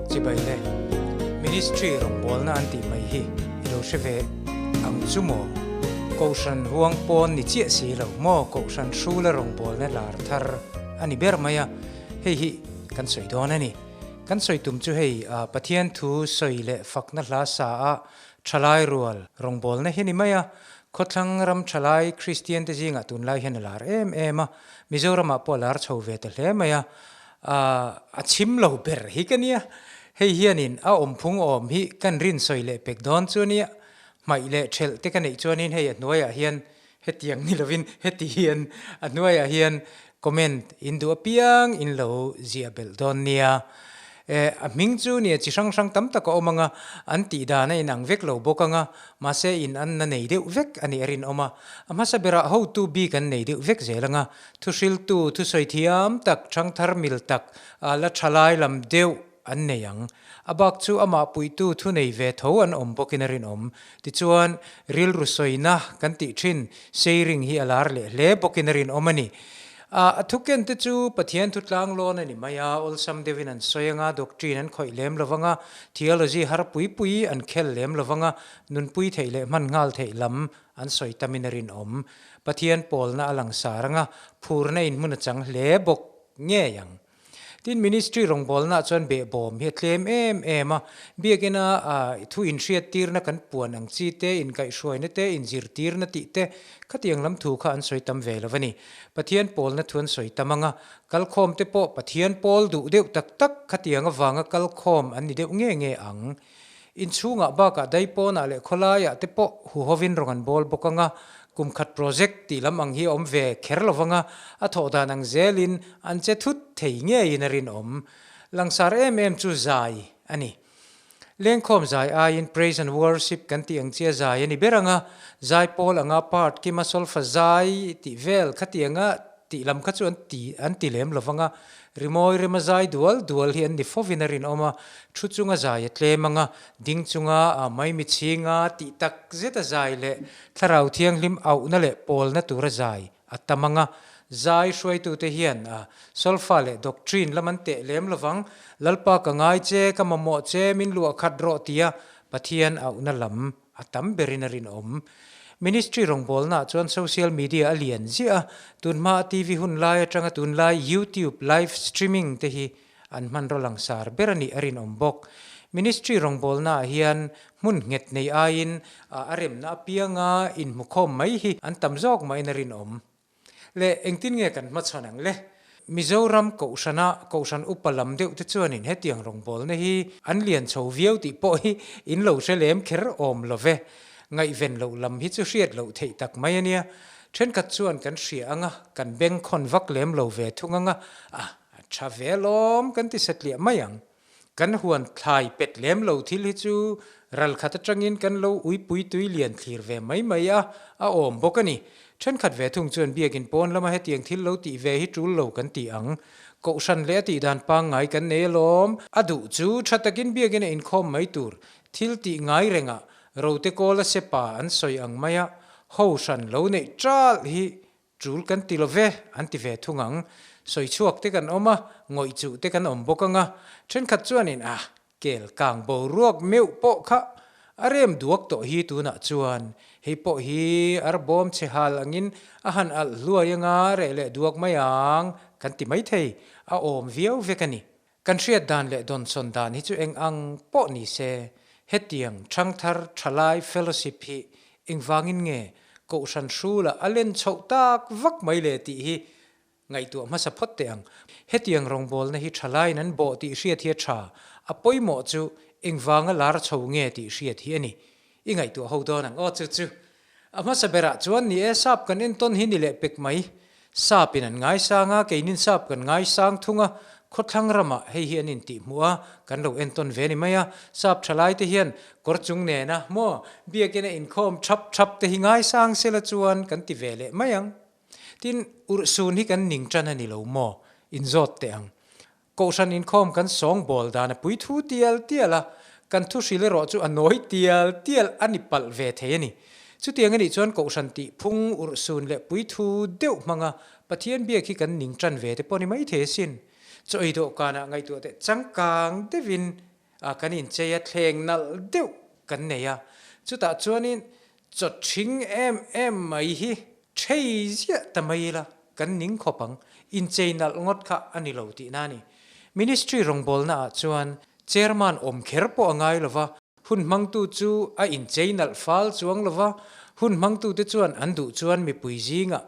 Chibai le. Ministry rawngbawlna an tih mai hi i lo hre ve ang chu maw? Kohhran huang pawn ni chiah si lo maw? Kohhran hrula rawngbawlna lar thar a ni ber mai a, hei hi kan sawi dawn a ni. Kan sawi tum chu hei Pathian thu sawi leh fakna hla sa a thalai rual rawngbawlna hi ni mai a, khawthlang ram thalai Kristian te zingah tunlai hian a lar em em a, Mizoramah pawh a lar chho ve ta hle mai a, a chhim lo ber hi ka nia. Hei hianin a awmphung awm hi kan rin sawi leh pek dawn chu ania, hmaih leh thelh te ka neih chuanin hei a hnuaiah hian hetiang ni lovin heti hian a hnuaiah hian comment in duh apiang in lo ziah belh dawn nia. E, a hming chu nia chi hrang hrang tam tak a awm ang a, an tih dan a inang vek lo bawk ang a, mahse in an na nei deuh vek a nih a rinawm a. A hmasa berah hotu bik an nei deuh vek zel ang a, thuhriltu, thusawi thiam tak, thangthar mil tak, la tha lai lam deuh an nei ang. A bak chu amah puitu thu nei ve tho an awm bawkin a rinawm. Tichuan, rilru sawina kan tih thin sharing hi a lar leh hle bawkin a rinawm a ni. A thuken te chu Pathian thu tlanglawn a ni mai a, awlsam deuhin an sawi anga, doctrine an khawih lem lo vanga, theology har pui pui an khel lem lo vanga, nunpui theih leh hman nghal theih lam an sawi tamin a rinawm. Pathian pawlna a langsar anga, phurna in hmun a chang hle bawk ngei ang. Tin, ministry rawngbawlnaah chuan behbawm hi a tlem em em a, biakina thu inhriattirna kan puan ang chi te, inkaihhruaina te, inzirtirna tih te, khatiang lam thu kha an sawi tam ve lo a ni. Pathian pawlna thu an sawi tam ang a, kalkhawm te pawh Pathian pawl duh deuh tak tak khatiang avanga kalkhawm an ni deuh nge nge ang. Inchhungah bakah daipawnah leh khawlaiah te pawh huhovin rawn an bawl bawk ang a, kum khat project tih lam ang hi a awm ve kher lo vang a, a thawh dan ang zelin an che thut thei ngeiin a rinawm. Langsar em em chu zai a ni. Lengkhawm zai aiin praise and worship kan tih ang chia zai a ni ber ang a, zai pawl anga part kima solfa zai tih vel khatianga tih lam kha chu an ti an ti lem lo vang a, rimawi rema zai dual dual hi an ni fovin a rinawm a, thu chunga zai a tlem ang a, ding chunga a maimi chhinga tih tak zeta zai leh thlarau thianghlim auhna leh pawlna tura zai a tam ang a, zai hruaitute hian a solfa leh doctrine lam an teh lem lo vang, Lalpa ka ngai che, ka mamawh che, min luah khat rawh tia Pathian auhna lam a tam berin a rinawm. Ministry rawngbawlnaah chuan social media a lian ziah a, tunhma a TV hun lai atanga tunlai YouTube live streaming te hi an hmanraw langsar ber a nih a rinawm bawk. Ministry rawngbawlnaah hian hmun nghet nei aiin a remna apianga inhmukhawm mai hi an tam zawk mahin a rinawm. Le engtin nge kan hmachhawn ang le? Mizoram Kohhrana Kohhran upa lam deuh te chuanin hetiang rawngbawlna hi an lian chho viau tih pawh hi in lo hre lem kher awm lo ve. Ngaihven loh lam hi chu hriat loh theih tak mai a nia. Thenkhat chuan kan hria ang a, kan bengkhawn vak lem lo ve thung ang a, a tha ve lawm kan ti satliah mai ang. Kan huan thlai pet lem lo thil hi chu ralkhat atangin kan lo uipui tui lian thlir ve mai mai a, a awm bawk a ni. Thenkhat ve thung chuan biakin pawn lama hetiang thil lo tih ve hi tul lo kan ti ang. Kohhran leh a tihdan pangngai kan nei alawm. A duh chu tha takin biakin a inkhawm mai tur thil tih ngai rengah rote kawla sepa an sawi ang maia ho hran lo neih ṭalh hi Ṭul kan ti lo ve, an ti ve thung ang. Sawi chhuak te kan awm a, ngawih chuh te kan awm bawk ang a. Ṭhenkhat chuanin, Ah, kel kang boruak meuh pawh kha a rem duak tawh hi tunah chuan hei pawh hi ar bawm chhe hal angin a han alh hluai anga reh leh duak mai ang, kan ti maithei, a awm viau vek a ni. Kan hriat dan leh dawnsawn dan hi chu eng ang pawh ni se, hetiang ṭhangthar ṭhalai fellowship hi engvangin nge Kohhran hrula a len chhoh tak vak mai le tih hi ngaihtuah hmasa phawt teh ang. Hetiang rawngbawlna hi ṭhalaiin an bawh tih hriat hi a ṭha, a pawimawh chu engvanga lar chho nge tih hriat hi a ni. I ngaihtuah ho dawn ang aw chu chu. A hmasa berah chuan ni e, sap kan entawn hi ni leh pek mai. Sap in an ngaisang a, keinin sap kan ngaisang thung a, khawthlang ramah hei hi an intih hmuh a, kan lo entawn ve ni mai a. Sap thalai te hian kawr chung nena maw biakin a inkhawm thap thap te hi ngaisang sela chuan kan ti ve leh mai ang. Tin, urhsun hi kan ning tan a ni lo maw? Inzawt teh ang. Kohhran inkhawm kan sawngbawl dan a pui thu tial tial a, kan thu hril erawh chu a nawi tial tial a ni palh ve thei a ni. Chutiang a nih chuan Kohhran tih phung urhsun leh pui thu deuh hmanga Pathian biak hi kan ning tan ve te pawh a ni maithei asin. Chaw ei dawhkanah ngaihtuah teh changkang deuhin. Kan inchei a thleng nalh deuh kan nei a, chutah chuanin chaw ṭhing em em mai hi ṭhei ziah ta mai ila kan ning khawp ang, inchei nalh ngawt kha a ni lo tihna a ni. Ministry rawngbawlna ah chuan chairman awm kher pawh a ngai lova, hun hmangtu chu a inchei nalh fal chuang lova, hun hmangtute chuan an duh chuan mipui zingah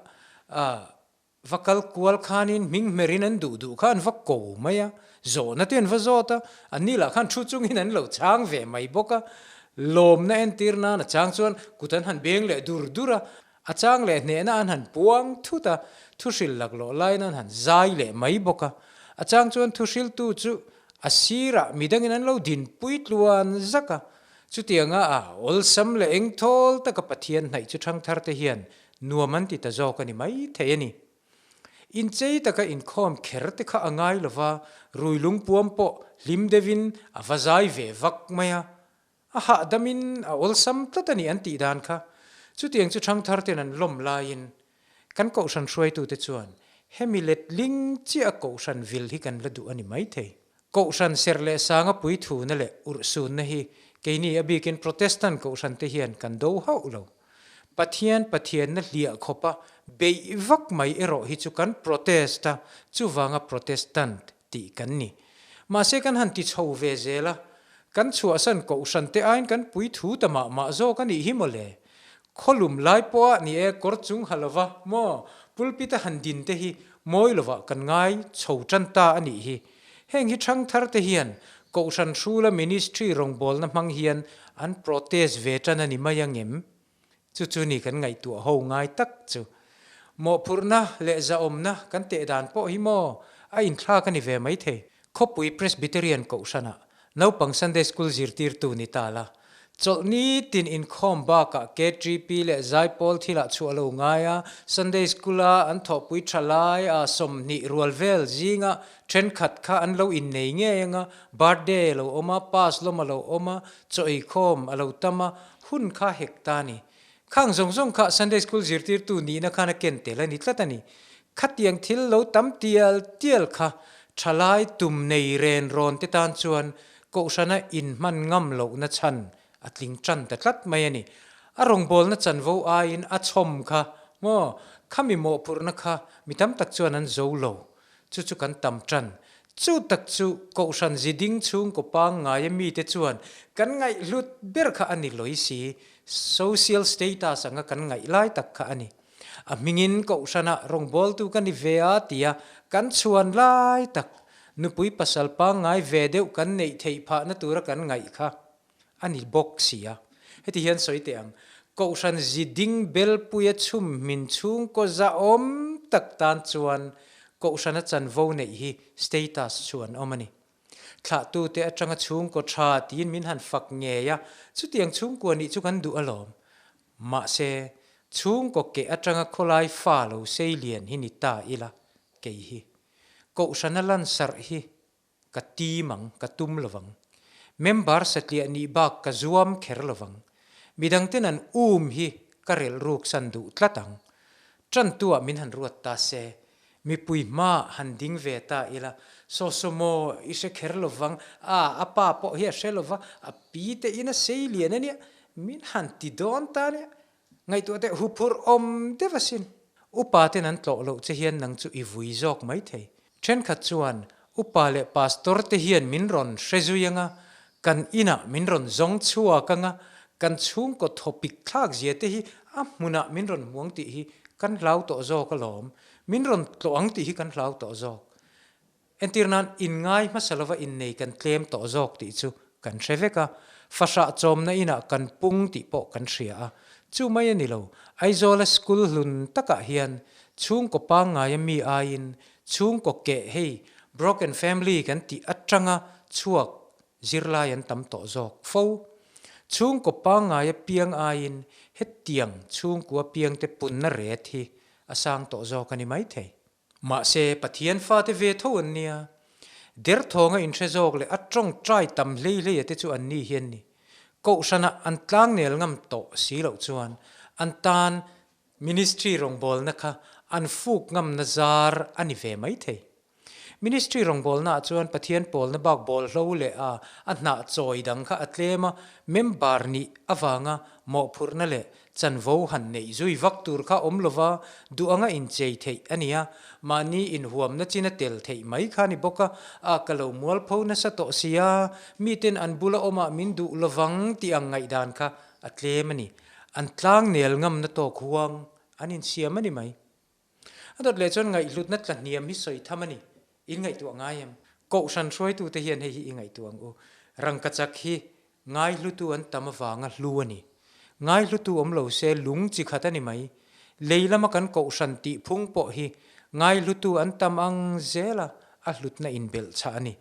Va kal kual khanin hming hmerin an duh duh kha an va ko mai a, zawhna te an va zawt a, anni lah khan thu chungin an lo chang ve mai bawk a, lawmna entir nan a chang chuan kut an han beng leh dur dur a, a chang leh hnehna an han puang thut a, thuhril laklawh laiin an han zai leh mai bawk a, a chang chuan thuhriltu chu a sirah midangin an lo dinpui tluan zak a, chutianga a awlsam leh engthawl taka Pathian hnaih chu thangthar te hian Nuam an ti ta zawk a ni mai thei a ni. Inchei taka inkhawm kher te kha a ngai lova, rui lungpuam pawh hlim deuhin a va zai ve vak mai a. A hahdamin a awlsam tlat a ni an tih dan kha. Chutiang chu thangthar ten an lawm laiin kan kohhran hruaitute chuan hemi letling chiah a kohhran vil hi kan la duh a ni mai thei. Kohhran serh leh sanga puithuna leh urhsunna hi keini a bikin Protestant kohhrante hian kan do hauh lo. Pathian Pathianna hliah khawpa beih vak mai erawh hi chu kan protest a, chuvanga Protestant tih kan ni. Mahse kan han ti chho ve zel a, kan chhuahsan kohhrante aiin kan puithu ta mah mah zawk a nih hi mawle. Khawlum lai pawha ni e kawr chung ha lova maw pulpit a han din te hi mawi lovah kan ngai chho tan ta a nih hi. Heng hi thangthar te hian Kohhran Hrula Ministry rawngbawlna hmang hian an protest ve tan a ni mai angem? Chu chu ni kan ngaihtuah ho ngai tak chu. Mawhphurhna leh zahawmna kan teh dan pawh hi maw a inthlak a ni ve mai thei. Khawpui Presbyterian Kohhranah naupang Sunday School zirtirtu ni ta la, chawlhni tin inkhawm bakah KTP leh Zaipawl thilah chhuah lo ngai a, Sunday School-a an thawhpui tha lai a 20 rual vel zinga thenkhat kha an lo innei ngei anga, birthday a lo awm a, pass lawm a lo awm a, chaw eikhawm a lo tam a, hun kha hek ta a ni. Khang zawng zawng kha Sunday School zirtirtu nihna khan a ken tel a ni tlat a ni. Khatiang thil lo tam tial tial kha thalai tum nei ren rawn te tan chuan Kohhrana inhman ngam lohna chhan a tling tan ta tlat mai a ni. A rawngbawlna chanvo aiin a chhawm kha maw khami mawhphurhna kha mi tam tak chuan an zo lo. Chu chu kan tam tan. Chu tak chu Kohhran ziding chhungkaw pangngaia mite chuan kan ngaihhlut ber kha a ni lawih si. Social status anga kan ngaih lai tak kha a ni. A hmingin Kohhranah rawngbawltu ka ni ve a tia kan chhuan lai tak nupui pasal pangngai ve deuh kan neih theih phahna tura kan ngaih kha a ni bawk si a. Heti hian sawi teh ang, Kohhran ziding belpuia chhum hmin chhungkaw zahawm tak tan chuan Kohhrana chanvo neih hi status chu an awm a ni. Thlahtute atanga chhungkaw tha tiin min han fak ngei a, chutiang chhungkua nih chu kan duh alawm. Mahse, chhungkaw keh atanga khawlai fa lo sei lian hi ni ta ila, kei hi. Kohhrana lansarh hi Ka tim ang, ka tum lovang. Member satliah nih bak ka zuam kher lovang. Midangten an um hi ka relh ruk san duh tlat ang. Tantuah min han ruat ta se, mipui hmaah han ding ve ta ila, saw saw maw i hre kher lovang, a, a pa pawh hi a hre lova, a pi te in a sei lian a nia, min han ti dawn ta nia. Ngaihtuah teh huphurh awm deuh asin. Upa ten an tlawh loh che hian nang chu i vui zawk mai thei. Thenkhat chuan upa leh pastor te hian min rawn hre zui anga, kan inah min rawn zawng chhuak anga, kan chhungkaw thawpik thlak zia te hi a hmunah min rawn hmuang tih hi kan hlau tawh zawk alawm. Min rawn tlawh ang tih hi kan hlau tawh zawk. Entir nan inngai hmasa lova innei kan tlem tawh zawk tih chu kan hre vek a, fahrah chawmna inah kan pung tih pawh kan hria a. Chu mai a ni lo, Aizawla school hlun takah hian chhungkaw pangngaia mi aiin chhungkaw keh hei broken family kan tih atanga chhuak zirlai an tam tawh zawk fo. Chhungkaw pangngaia piang aiin hetiang chhungkua piangte punna ret hi a sang tawh zawk a ni maithei. Mahse, Pathian fate ve tho an nia. Derthawnga inhre zawk leh a tawngtai tam hlei hleia te chu an ni hian ni. Kohhranah an tlangnel ngam tawh si loh chuan an tan ministry rawngbawlna kha an fuk ngamna zar a ni ve mai thei. Ministry rawngbawlnaah chuan Pathian pawlna bak bawlhlo leh a a hnah chawi dang kha a tlem a, member nih avanga mawhphurhna leh chanvo han neih zui vak tur kha awm lova duh anga inchei theih a ni a, mahni inhuamna chin a tel theih mai kha a ni bawk a, a ka lo mualpho nasa tawh si a, miten an bula awmah min duh lovang tih ang ngaihdan kha a tlem a ni. An tlangnel ngamna tawk huang an insiam a ni mai. A dawt leh chuan ngaihhlutna tla hniam hi sawi tham a ni. In ngaihtuah ngai em? Kohhran hruaitute hian hei hi i ngaihtuah ang u. Rangkachak hi ngaihlutu an tam avanga hlu a ni. Ngaihlutu awm lo se lung chi khat a ni mai. Lei lama kan kohhran tih phung pawh hi ngaihlutu an tam ang zel a, a hlutna inbelh chhah a ni.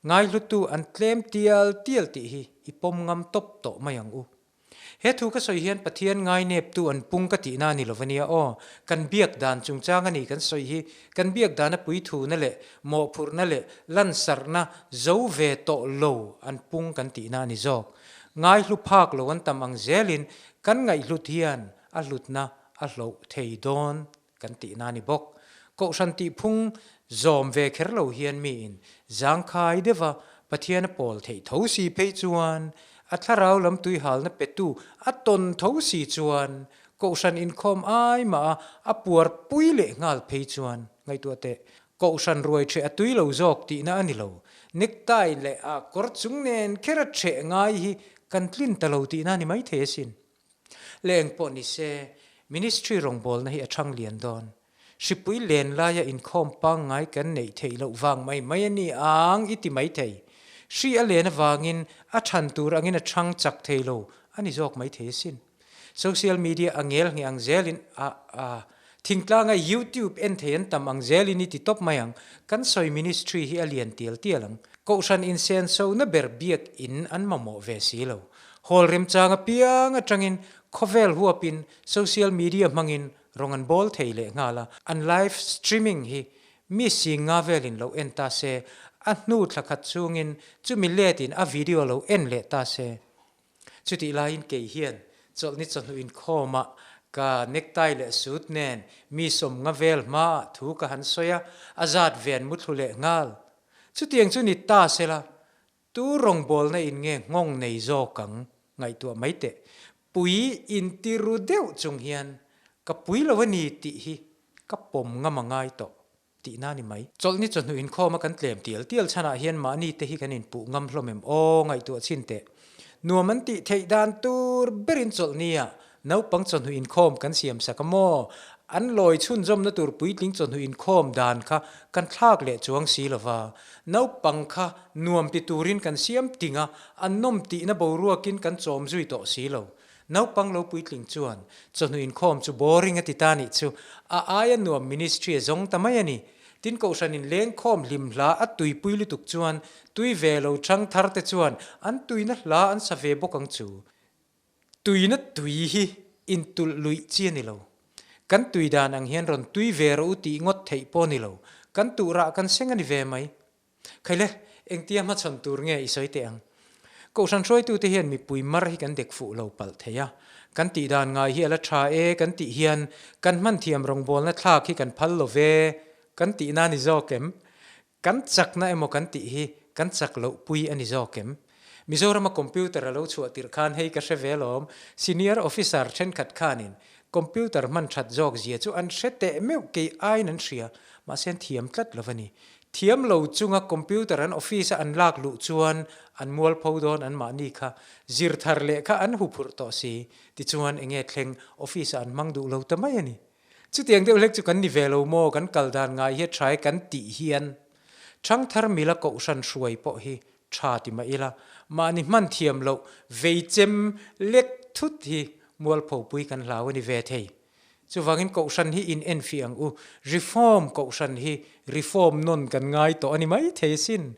Ngaihlutu an tlem tial tial tih hi i pawm ngam tawp tawh mai ang u. He thu ka sawi hian Pathian ngaineptu an pung ka tihna a ni lo va nia aw. Kan biak dan chungchang a ni kan sawi hi. Kan biak dana puithuna leh mawhphurhna leh lansarhna zo ve tawh lo an pung kan tihna a ni zawk. Ngaihlu phak lo an tam ang zelin kan ngaihhlut hian a hlutna a hloh thei dawn kan tihna a ni bawk. Kohhran tihphung zawm ve kher lo hian miin zangkhai deuha Pathian a pawl theih tho si phei chuan, a thlarau lam tuihalna petu a tawn tho si chuan, kohhran inkhawm ai mah a a puar pui leh nghal phei chuan ngaihtuah teh. Kohhran ruai ṭheh a tui lo zawk tihna a ni lo. Necktie leh a kawr chung nen kher a ṭheh ngai hi kan tlin ta lo tihna a ni maithei asin. Le eng pawh ni se, Ministry rawngbawlna hi a chhang lian dawn. Hripui len laia inkhawm pangngai kan neih theih loh vang mai mai a ni ang i ti mai thei. Hri a len avangin a chhan tur angin a chhang chak thei lo a ni zawk mai thei asin. Social media a ngel ngheh ang zelin a a thingtlanga YouTube en thei an tam ang zelin i ti tawp mai ang. Kan sawi ministry hi a lian tial tial ang. Kohhran insenso na ber biak in an mamawh ve si lo. Hall remchang apiang atangin khawvel huapin social media hmangin rawng an bawl thei leh nghal a, an live streaming hi mi sing nga velin lo en ta se, a hnu thla khat chungin chumi letin a video lo en leh ta se. Chutih laiin kei hian chawlhni chawhnu inkhawmah ka necktie leh suit nen mi sawmnga vel hmaah thu ka han sawi a, a zat ven muthlu leh nghal. Chutiang chu ni ta sela Tu rawngbawlna in nge nghawng nei zawk ang? Ngaihtuah mai teh. Pui inti ru deuh chung hian ka pui lo a ni tih hi ka pawm ngam a ngai tawh tihna a ni mai. Chawlhni chawhnu inkhawma kan tlem tial tial chhanah hian mahni te hi kan inpuh ngam hlawm em aw? Ngaihtuah chhin teh. Nuam an tih theih dan tur berin chawlhni ah Naupang chawhnu inkhawm kan siam sak a maw? An lawi chhunzawmna tur puitling chawhnu inkhawm dan kha kan thlak leh chuang si lo va. Naupang kha nuam ti turin kan siam ting a, an nawm tihna boruakin kan chawm zui tawh si lo. Naupang lo puitling chuan chawhnu inkhawm chu boring a ti ta nih chu a aia nuam ministry a zawng ta mai a ni. Tin kohhran in lengkhawm hlim hla a tuipui lutuk chuan tui ve lo chang thar te chuan an tuina hla an sa ve bawk ang chu. Tuina tui hi intulh luih chi a ni lo. Kan tui dan ang hian rawn tui ve rawh u tih ngawt theih pawh a ni lo. Kan tuhrah kan seng a ni ve mai. Khaile, engtia hmachhawn tur nge i sawi teh ang? Kohhran hruaitute hian mipui mar hi kan dek fuh lo palh thei a. Kan tih dan ngai hi a la tha e kan tih hian kan hmanthiam rawngbawlna thlak hi kan phal lo ve kan tihna a ni zawk em? Kan chakna emaw kan tih hi kan chak loh pui a ni zawk em? Mizorama computer a lo chhuah tirh khan hei ka hre ve alawm, senior officer thenkhat khanin computer hman that zawk zia chu an hre teh meuh kei aiin an hria, mahse an thiam tlat lo a ni. Thiam lo chunga computer an office a an lak luh chuan an mualpho dawn an mahni kha zir thar leh kha an huphurh tawh si, tichuan enge thleng office ah an hmang duh lo ta mai a ni. Chutiang deuh hlek chu kan ni ve lo maw, kan kal dan ngai hi a tha e kan tih hian Thangthar mila kohhran hruai pawh hi tha ti mah ila, mahni hman thiam loh vei chem lek thut hi mualphopui kan hlau a ni ve thei. Chuvangin kohhran hi in enfiah ang u, reform kohhran hi reform nawn kan ngai tawh a ni mai thei asin.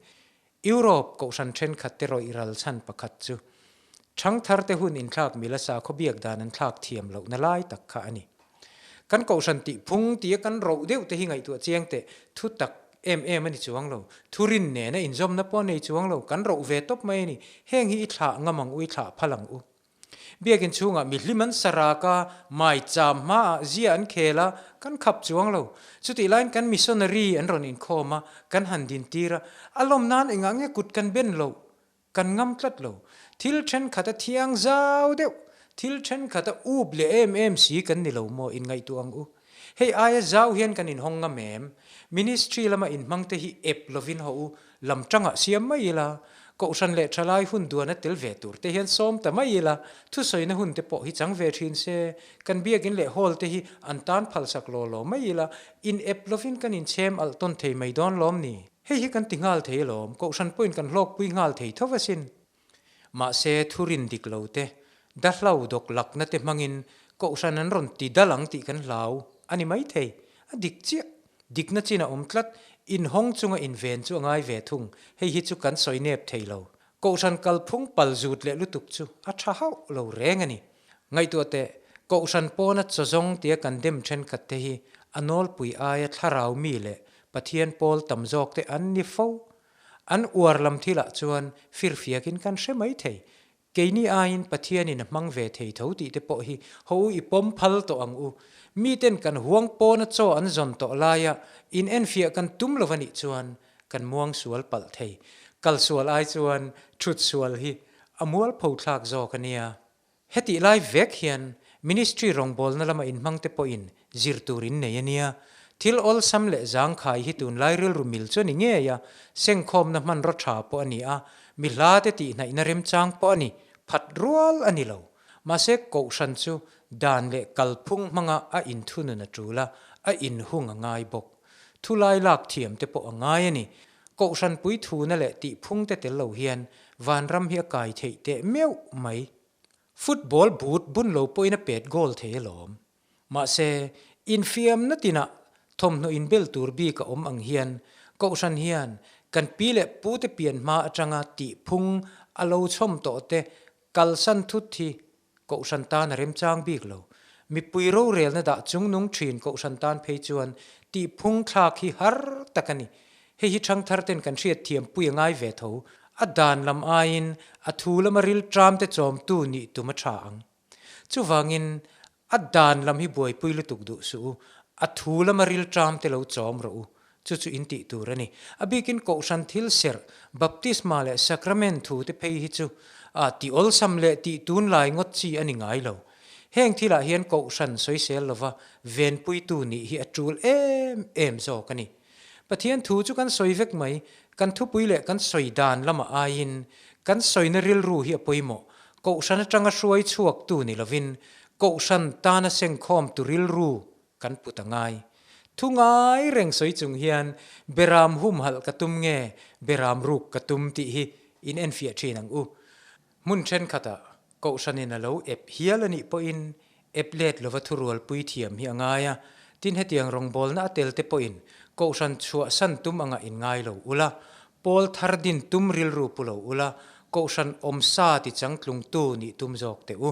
Europe kohhran thenkhat te rawih ral chhan pakhat chu Thangthar te hun inthlak mila sakhaw biak dan an thlak thiam lohna lai tak kha a ni. Kan kohhran tih phung tia kan roh deuh te hi ngaihtuah chiang teh thu tak em em a ni chuang lo. Thurin nena inzawmna pawh a nei chuang lo, kan roh ve tawp mai a ni. Heng hi i thlah ngam ang u, i thlah phal ang u. Biakin chhungah mihlim an sa rak a, maicham hmaah zia an khel a, kan khap chuang lo. Chutih laiin kan missionary an rawn inkhawm a, kan han dintir a, a lawm nan engah nge kut kan ben loh? Kan ngam tlat lo. Thil thenkhat a thiang zau deuh, thil thenkhat a up leh em em si kan ni lo maw inngaihtuah ang u. Hei aia zau hian kan inhawng ngam em? Ministry lama inhmangte hi ep lovin haw u, lam tangah siam mai ila, Kohhran leh thalai hun duan a tel ve tur te hian sawm ta mai ila, thusawina hun te pawh hi chang ve thin se, kan biakin leh hall te hi an tan phalsak law law mai ila, in ep lovin kan inchhem alh tawn thei mai dawn lawm ni? Hei hi kan ti nghal thei alawm, Kohhran pawhin kan hlawkpui nghal thei tho asin. Mahse, thurin dik lo te, dahlau dawk lakna te hmangin Kohhran an rawn ti dal ang tih kan hlau a ni maithei. A dik chiah. Dikna chin a awm tlat, inhawng chunga inven chu a ngai ve thung, hei hi chu kan sawi nep thei lo. Kohhran kalphung pal zut leh lutuk chu a tha hauh lo reng a ni. Ngaihtuah teh, Kohhran pawna chaw zawng tia kan dem thenkhat te hi a nawlpui aia thlarau mi leh Pathian pawl tam zawk te an ni fo. An uar lam thilah chuan firfiakin kan hre mai thei. Keini aiin Pathianin a hmang ve thei tho tih te pawh hi ho u i pawm phal tawh ang u. Miten kan huang pawna chaw an zawn tawh laia in enfiah kan tum lo anih chuan kan muang sual palh thei. Kal sual ai chuan thut sual hi a mualpho thlak zawk a nia. Hetih lai vek hian Ministry rawngbawlna lama inhmang te pawhin zir tur in nei a nia. Thil awlsam leh zangkhai hi tunlai rilru mil chu a ni ngei a, sengkhawmna hmanraw tha pawh a ni a, mi hla te tihhnaihna remchang pawh a ni, phat rual a ni lo. Mahse Kohhran chu dan leh kalphung hmanga a inthunun a tul a, a inhung a ngai bawk. Thulai lak thiam te pawh a ngai a ni. Kohhran puithuna leh tihphung te tel lo hian vanram hi a kai theih teh meuh mai. Football boot bun lo pawhin a pet goal thei alawm. Mahse, infiamna tinah thawmhnaw inbel tur bik a awm ang hian Kohhran hian kan pi leh pute pian hma atanga tihphung a lo chhawm tawh te kalsan thut hi Kohhran tan a remchang bik lo. Mipui rorelna dah chungnung thin Kohhran tan phei chuan tihphung thlak hi har tak a ni. Hei hi thangthar ten kan hriat thiam pui a ngai ve tho. A dan lam aiin a thu lama ril tram te chawmtu nih tum a tha ang. Chuvangin a dan lam hi buaipui lutuk duh suh u, a thu lama ril tram te lo chawm rawh u. Chu chu in tih tur a ni. A bikin Kohhran thil serh, baptisma leh sacrament thu te phei hi chu a tih awlsam leh tih tunlai ngawt chi a ni ngai lo. Heng thilah hian Kohhran sawisel lova venpuitu nih hi a tul em em zawk a ni. Pathian thu chu kan sawi vek mai, kan thupui leh kan sawi dan lamah aiin kan sawina rilru hi a pawimawh. Kohhran atanga hruai chhuaktu ni lovin Kohhran tana sengkhawmtu rilru kan put a ngai. Thu ngai reng sawi chung hian Beram humhalh ka tum nge Beram ruk ka tum tih hi in enfiah thin ang u. Hmun thenkhatah Kohhranin a lo ep hial a nih pawhin ep let lova thurualpui thiam hi a ngai a, tin hetiang rawngbawlna a tel te pawhin Kohhran chhuahsan tum anga inngai lo ula, pawl thar din tum rilru pu lo ula, Kohhran awmsa ti changtlungtu nih tum zawk teh u.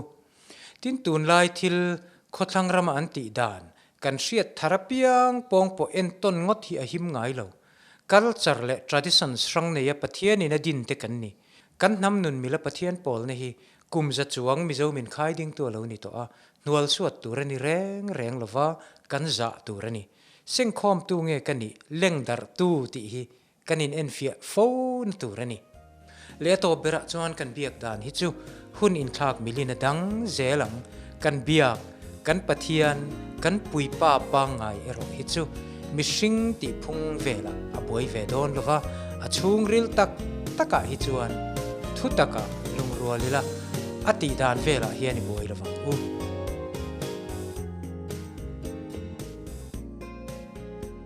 Tin tunlai thil khawthlang rama an tih dan kan hriat thar apiang pawng pawh entawn ngawt hi a him ngai lo. Culture leh traditions hrang neia Pathianin a din te kan ni. Kan hnam nun mila Pathian pawlna hi kum za chuang Mizo min khai dingtu a lo ni tawh a, hnual suat tur a ni reng reng lova kan zah tur a ni. Sengkhawmtu nge ka nih lengdarhtu tih hi kan in enfiah fo na tur a ni. Leh a tawp berah chuan kan biak dan hi chu hun inthlak milin a dang zel ang. Kan biak, kan Pathian, kan Puipa pangngai erawh hi chu mihring tih phung velah a buai ve dawn lo va, a chhungril tak takah hi chuan thu takah lungrual ila a tih dan velah hian i buai lo vang u.